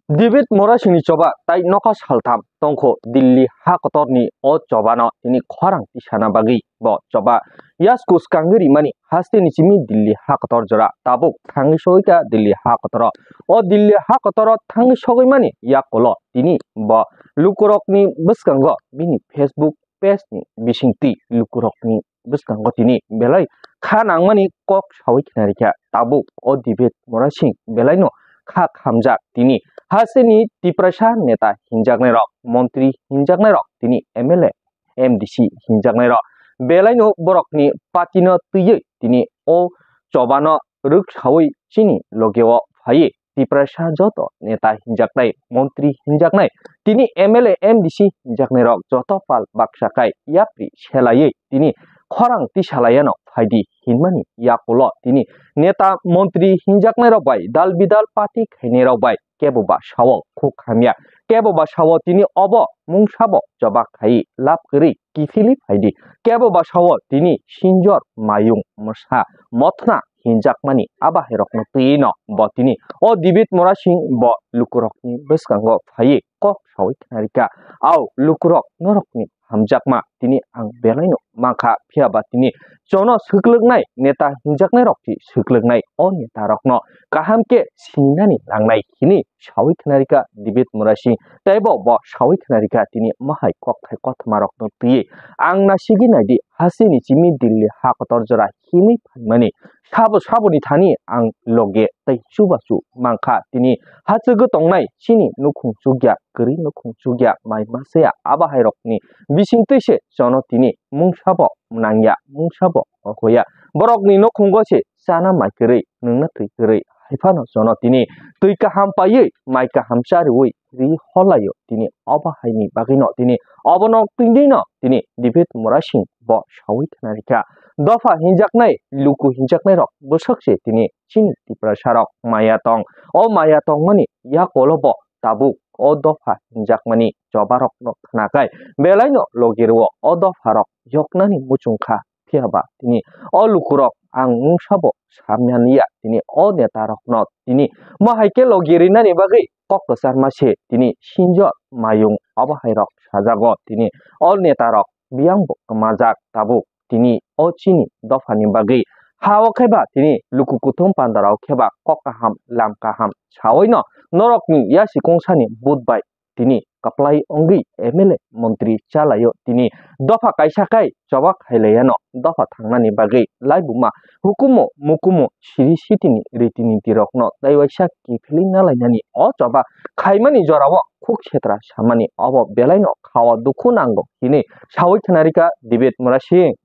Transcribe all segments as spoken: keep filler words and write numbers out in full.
David Murasingni choba tai nokha saltham tongkho Delhi ha kotorni o chobano tini khorang tisana bagwi bo choba yasku swkangwi rimani hasteni simi Delhi ha kotor jora tabuk thangwi sogwi kha Delhi ha kotoro. O Delhi ha kotoro thangwi sogwi mani yakulo tini bo lukurokni bwskango bini Facebook page ni bisingtwi lukurokni bwskango tini belai kha nangmani kok sawi khna rikha. Tabuk o David Murasing belaino kha khamjak tini hasteni Tiprasa neta hinjaknairok, montri hinjaknairok, tini M L A, M D C hinjaknairok belaino borokni party no twiwi tini o chobano rwksawi chini logeo phaiwi Tiprasa joto neta hinjaknai, montri hinjaknai, tini M L A, M D C hinjaknairok joto pal baksa khai yapri selaiwi tini khorang tisalaiano phaidi hinmani yakulo tini neta, montri hinjaknairok bai dal bidal party khainairok bai kebo ba sao khuk hamya, kebo ba sao tini obo mungsabo choba khai lab kwrwi kiphilwi phaidi, kebo ba sao tini sinjor mayung mwsa mothna hinjakmani abo hairokno twiwi no bo tini o David Murasing bo lukurokni bwskango phaiwi kok sawi khna rikha. Au lukurok norokni hamjakma tini ang belaino mankha, phiyaba tini jono swklwknai neta hinjaknairok si swklwknai o netarokno kaham khe sininani nangnai hinwi sawi khna rikha David Murasing. Teibo bo sawi khna rikha tini mohai kokthai kothoma rokno twiwi, ang nasigwi naidi hasteni simi Delhi ha kotor jora himwi phaimani sabo saboni thani ang loge tei chubachu mankha. Tini hachwgwi tongnai chini nukhung chukya, kwrwi nukhung chukya, mai masaya abo hairokni bisingtwi se jono tini mungsabo nangya, mungsabo hoya. Borokni nukhungo se chana mai kwrwi, nwngna twi kwrwi, haiphano jono tini twi kaham paiwi, mai kaham chariwi ri holaio tini obo haini bagwino tini obono twidino tini David Murasing bo sawi khna rikha. Dopha hinjaknai, luku hinjaknairok bwswk se tini chini Tiprasarok maya tong. O maya tongmani yakulo bo tabuk o dopha hinjakmani chobarokno khnakhai belaino logi rwo o dopharok yoknani muchungkha. Phiyaba tini o lukurok ang mungsabo samyaniya tini o netarokno tini mohai khe logi rinani bagwi kok kwcharma se tini sinjor mayung abo hairok sajago. Tini o netarok biyang bo kwmajak tabuk tini o chini dophani bagwi ha o kheba tini luku kuthum pandarao kheba kok kaham lam kaham sawi no norokni yasikung sani but bai tini kwplai wngwi M L A montri chalaio. Tini dopha kaisa kai choba khailaiano dopha thangnani bagwi laibuma hukumu mukumu siri sitini riti niti rokno tei waisa kiphilwi nalainani o choba khaimani jorao khuk setra samani obo belaino khao dukhu nango hinwi sawi khna rikha David Murasing.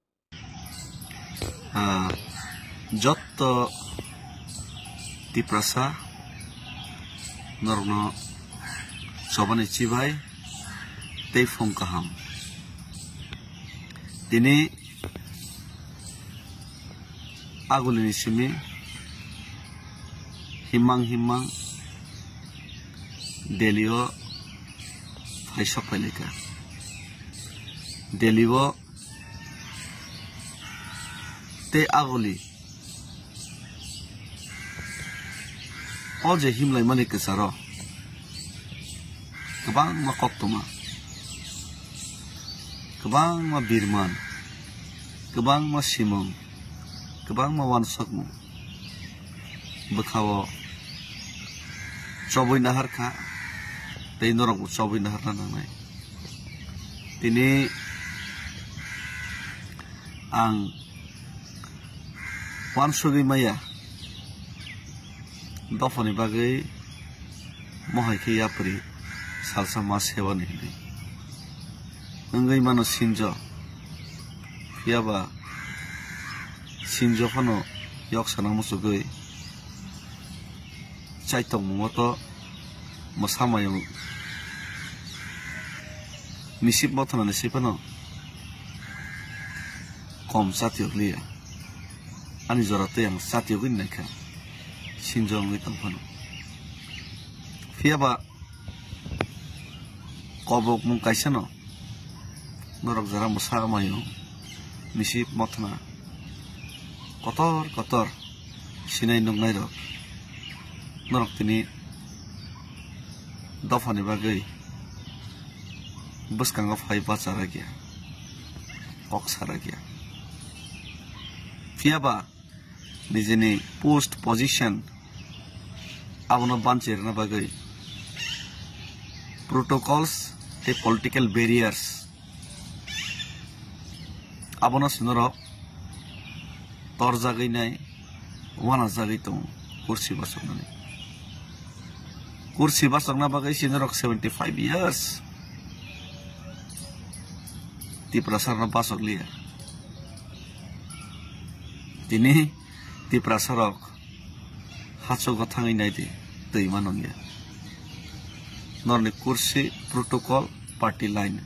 Ah, jotto Tiprasa norokno chobani chibai tei phung kaham. Tini agulini simi himmang himmang Delhi o phai sok phai laikha. Delhi o tei aguli o je himlaimani kwcharo kwbangma koktwma, kwbangma birman, kwbangma simung, kwbangma uansukmung bwkhao chobwi nahar kha, tei norokbo chobwi naharna nangnai. Tini ang uansugwi maya dophani bagwi mohai khe yapri salsa ma sebani hinwi wngwi mano sinjo. Phiyaba sinjo phano yok sana muchugwi chai tongmungo to mwsa mayung nisip mothonani se phano kom chatiyok liya. Ani jora tei ang chatiyogwi naikha sinjo wngwi tong phano. Phiyaba kobokmung kaisano norok jora mwsa mayung nisip mothona kotor kotor sinai nuknairok norok tini dophani bagwi bwskango phai bacharakya, kok sarakya. Phiyaba nijini post position abono banchi rwna bagwi protocols tei political barriers abono sinorok torjagwi nai, uanajagwi tongo kursi bachoknani. Kursi bachokna bagwi sinorok seventy five years Tiprasarokno bachokliya. Tini Tiprasarok hachugo thangwi naidi, twi ma nungya. Norni kursi protocol party line,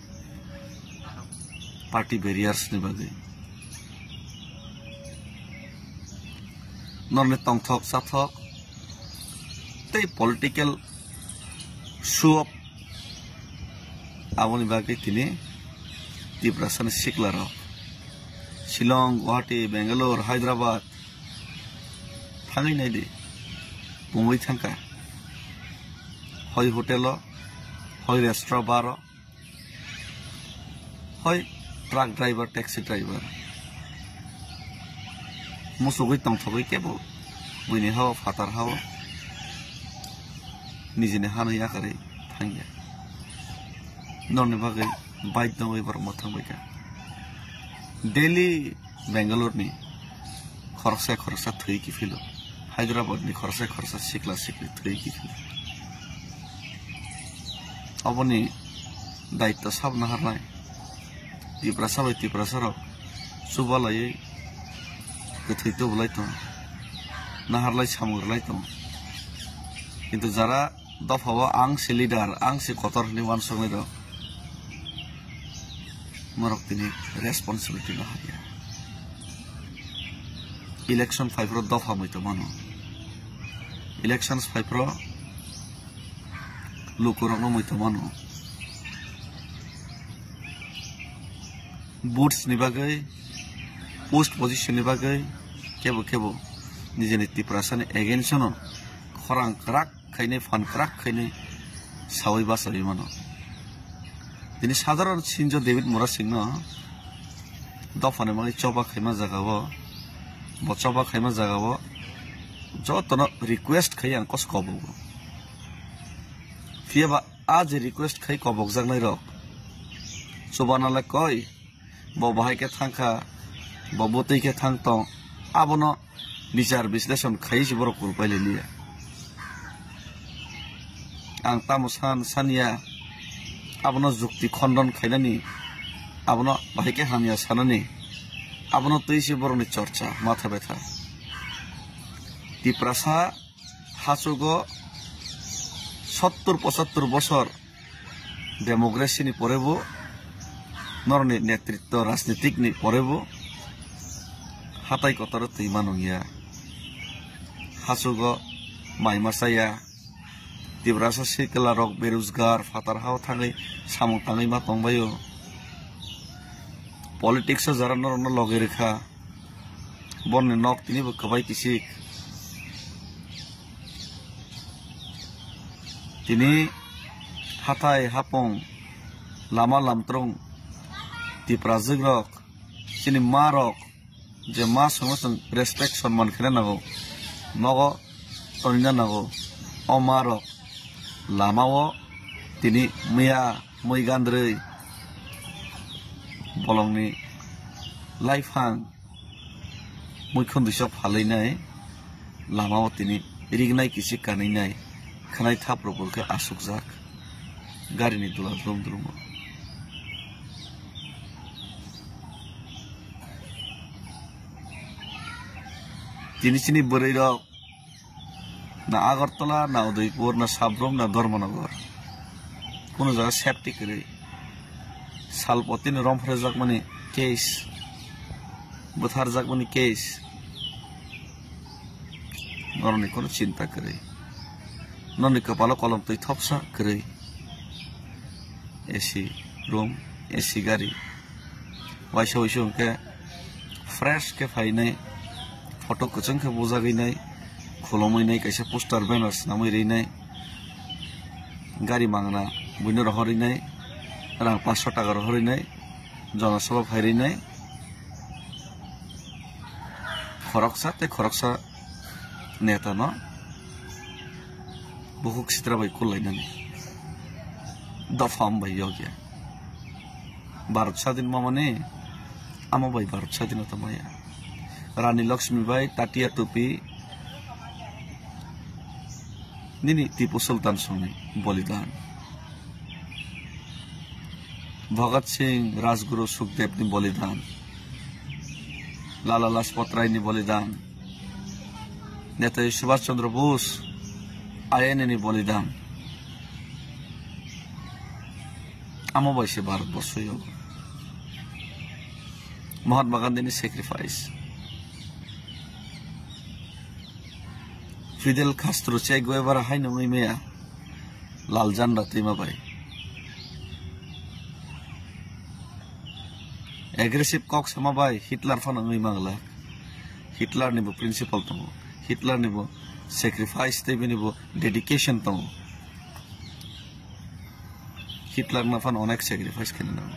party barriers ni bagwi. Norni tongthok chathok tei political show up aboni bagwi tini Tiprasani siklarok Shillong, Guwahati, Bangalore, Hyderabad thangwi naidi, pungwi thangkha. Hoi hotel o, hoi restaurant bar o, hoi truck driver, taxi driver. Muchugwi tongthogwi kebo buini hao, phatar hao, nijini hanwi yakarwi thangya. Norni bagwi bike dongwi borok mwthangbaikha. Daily Bangalore ni khoroksa khoroksa thwi kiphilo, Hyderabad ni khoroksa khoroksa sikla sikli thwi kiphilo. Oboni daitto sabo naharnai. Tiprasa bai Tiprasa rok chubalaiwi kwthwi tubulai tongo, naharlai samung rwlai tongo. Kintu jara dophao ang se leader, ang se kotor hwnwi uansuknai rok, norok tini responsibility no hamya. Election phaiphuru dopha muitu mano, elections phaiphuru lukurokno muitu mano. Votes ni bagwi, post position ni bagwi kebo kebo nijini Tiprasani against no khorang kwrak khainai, phan kwrak khainai sawi bachawi mano. Tini sadharon sinjo David Murasingno dophani bagwi choba khaima jagao, bo choba khaima jagao jotono request khai ang kos kobogo. Phiyaba a je request khai kobokjaknai rok, chubanale koi, bo bahai khe thangkha, bo bwtwi khe thang tong, abono bichar bisleshon khai se borok kulpai liya. Ang tamo san sanya, abono jukti khondon khainani, abono bahai khe hamya sanani, abono twi se borokni chorcha, matha betha. Tiprasa hachugo sottur pochattur bosor democracy ni pore bo, norokni netritwo rajnitik ni pore bo hatai kotoro twi ma nungya. Hachugo mai ma chaya, Tiprasa sikla rok berojgar phatar hao thangwi samung tangwi ma tongbaio. Politics o jara norokno logi rwkha, borni nok tini bo kwbai kisik. Tini hathai hapung, lama lamtrung, Tiprajwk rok, chini ma rok, je ma songno chwng respect sonman khena nango, nogo tonina nango. O ma rok lama o tini miya mui gandrwi bolongni laiphang muikhon dusok phalwi nai lama o tini rignai kisi kanwi nai khwnai thap rok bo khe asukjak gari ni dula drum drum o. Tini chini bwrwi rok na Agartala, na Udaipur, na Sabrum, na Dharmanagar. Kunu jaga safety kwrwi. Salpotini romphrejakmani case, bwtharjakmani case. Norokni kunu chinta kwrwi. Norokni kwpalo kolom twi thopsa kwrwi. A C room, A C gari. Waisa waisa hwnkhe fresh khe phainai, photo kwchwng khe bujagwi nai, khulumwi nai, kaisa poster banner swnamwi rinai. gari mangna buino rohorwi nai, rang paanch sho taka rohorwi nai, Jana Sabha phairwi nai, khoroksa tei khoroksa netano bukhuk sitra bai kul lainani dopha wng bai yokya. Bharat sadin mamani amo bai Bharat sadinota maya. Rani Lakshmi bai Tatia Topi nini Tipu Sultan songni bolidan. Bhagat Singh, Rajguru Sukhdevni bolidan. Lala Lajpat Raini bolidan. Netaji Subhash Chandra Bose, I N A ni bolidan. Amo bai se Bharat borso yogo. Mahatma Gandhi ni sacrifice. Fidel Castro, Che Guevara haino wngwi maya. Lal janda twima bai. Aggressive kok sama bai Hitler phano wngwi manglak. Hitler ni bo principle tongo. Hitler ni bo sacrifice tei bini bo dedication tongo. Hitler no phano onek sacrifice khaina nango.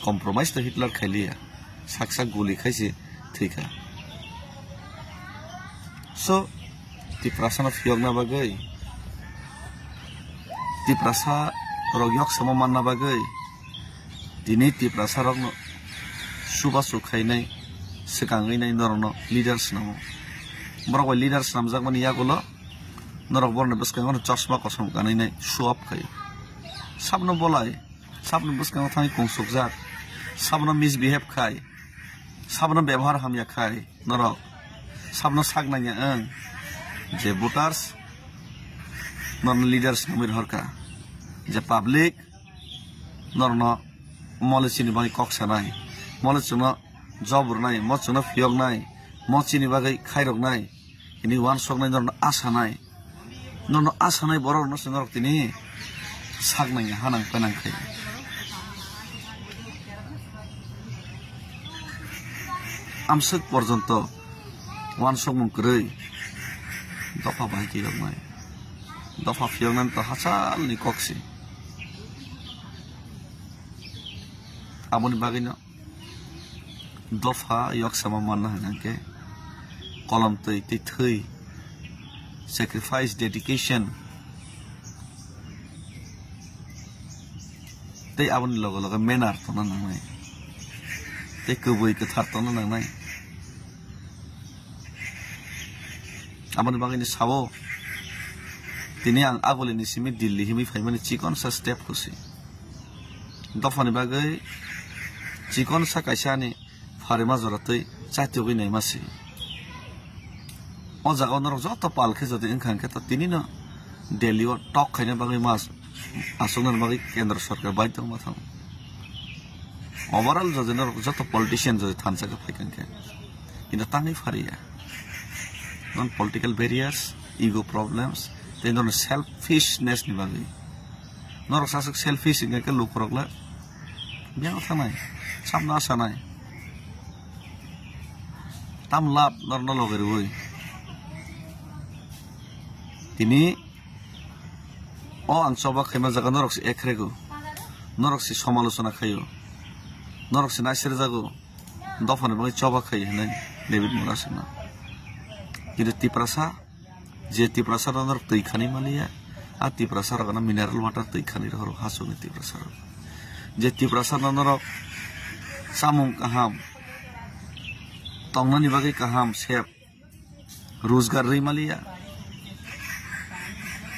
Compromise to Hitler khailiya. Sak sak guli khaise thwikha. So, Tiprasa no phiyokna bagwi, Tiprasa rok yoksamo manna bagwi, tini Tiprasa rokno subasu khainai, swkangwi nai norokno leaders namo. Borok bai leaders namjakmani yagulo norok borokni bwskango chosma kosom kanwi nai show up khaio. Sabno bolai, sabno bwskango thangwi kungsukjak, sabno misbehave khai, sabno bebohar hamya khai, norok sabno sak nangya wng je voters norokno leaders nangwi rohorkha, je public norokno mole chini bagwi kok sanai, mole chwngno job rwnai, mo chwngno phiyoknai, mo chini bagwi khairoknai, hini uansuknai norokno asanai. Norokno asanai borokno se norok tini sak nangya, ha nang, pa nang khai. Amswk porjonto uansukmung kwrwi dopha bahai khe yoknai. Dopha phiyoknani to hachalni kok se. Aboni bagwino dopha yoksama manna hwnka khe kolom twi tei thwi, sacrifice, dedication, tei aboni loge loge manner tongna nangnai, tei kwbwi kwthar tongna nangnai. Aboni bagwino sao, tini ang agulini simi Delhi himwi phaimani chikonsa step kusi. Dophani bagwi chikonsa kaisa ani pharima jora twi chatiyogwi naima se. O jaga o norok joto pal khe jodi wngkha hwnkhe to tini no Delhi o tok khaina bagwi mas aswknani bagwi kendra sorkar baidhyo wngma thango. Overall jodi norok joto politician jodi thansa khe phaikha hwnkhe kintu tangwi phariya. Non political barriers, ego problems, tei norok selfishness ni bagwi. Norok saswk selfish hwnkhe lukurok le biyang thangnai, samno asanai. Tam lab norokno loge rwui. Tini o ang choba khaima jaga norok se ekrego. Norok se somalochona khaio. Norok se naisirjago. Dophani bagwi choba khai hinwi David Murasingno. Kintu Tiprasa, je Tiprasa rok norok twi khani maliya, a Tiprasa rok ano mineral water twi khani rohoro hachukni Tiprasa rok. Je Tiprasa rok norok chamung kaham, tongnani bagwi kaham sep, rojgar rwi maliya.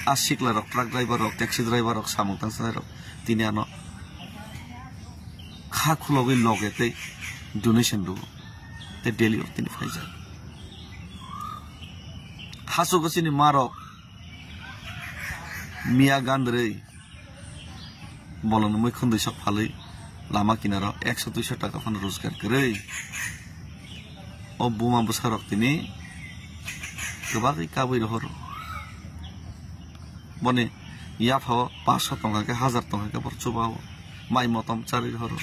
A sikla rok, truck driver rok, taxi driver rok, samung tangsanai rok tini ano kha khulogwi loge tei donation rwo tei Delhi rok tini phaijak. Hachugo chini ma rok miya gandrwi bolongni muikhwndwi sok phalwi lama kinaro ekso duiso taka phano rojgar kwrwi. O buma bwsarok tini kwbagwi kabwi rohoro. Boni yaphao paanch sho tongkha khe, hazar tongkha khe bo chubao, mai motom charwi rohoro.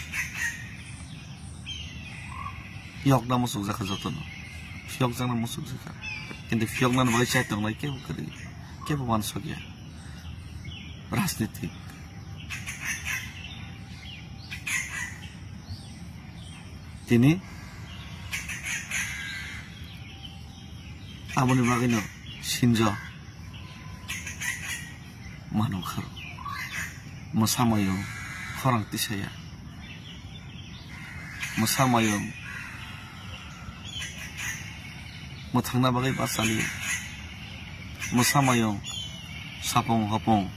Phiyokna muchukjakha jotono, phiyokjakna muchukjakha, kintu phiyoknani bagwi chai tongnai kebo kwrwi, kebo uansukya. rajnitik. Tini aboni bagwino sinjo manukha. Mwsa mayung khorang tisaya. Mwsa mayung mwthangna bagwi bachali. Mwsa mayung sapung hopung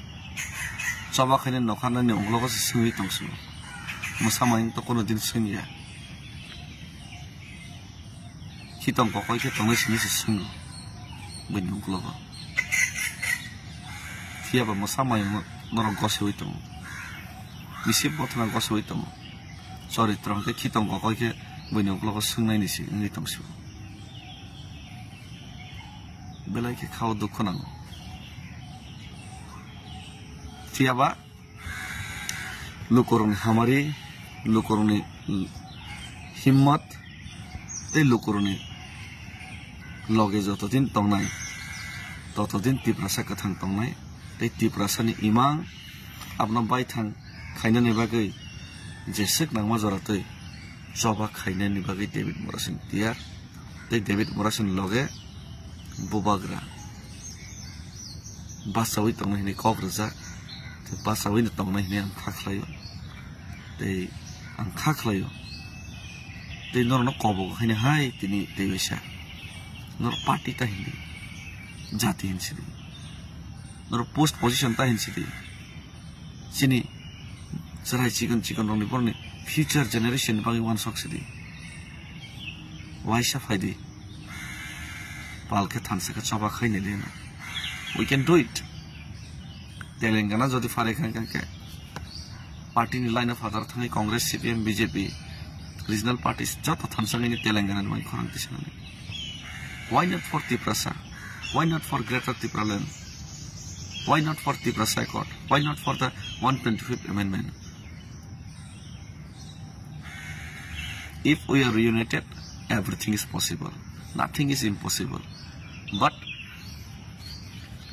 choba khaina nokharnani uklogo se swngwi tongsu. Mwsa mayung to kono din swngya. Khitong kokoi khe tongnai sini se swngo buini uklogo. Phiya ba mwsa mayung norok gosewi tongo. Bisi bothana gosewi tongo. Choritro hwnkhe khitong kokoi khe buini uklogo swngnaini se wngwi tongsu. Belai khe khao dukhu nango. Phiya ba lukurokni hamari, lukurokni himmat tei lukurokni loge jotodin tongnai, totodin Tiprasa kwthang tongnai tei Tiprasani imang abono baithang khainani bagwi jeswk nangma joratwi choba khainani bagwi David Murasing tiyar. Tei David Murasing loge bubagra bachawi tongnai hwnwi kok rijak, tei bachawi no tongnai hwnwi ang kha khlaio, tei ang kha khlaio, tei norokno kobok haino hai tini tei waisa norok party ta hindi, jati hinsidi, norok post position ta hinsidi. Chini chwrai chikon chikon rokni borokni future generation ni bagwi uansuk sidi. Waisa phaidi. Pal khe thansa khe choba khainai de. We can do it. Telangana jodi phare kha khe party ni line of other thangwi Congress, C P M, B J P, regional parties joto thansa ngai Telangana ni bagwi khorang tisanani. Why not for Tiprasa? Why not for Greater Tipraland? Why not for Tiprasa Accord? Why not for the one twenty-fifth Amendment? If we are united, everything is possible. Nothing is impossible. But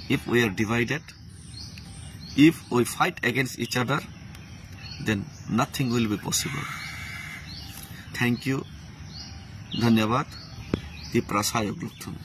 if we are divided, if we fight against each other, then nothing will be possible. Thank you. Dhanyabad. Tiprasa Ayok Lukthung.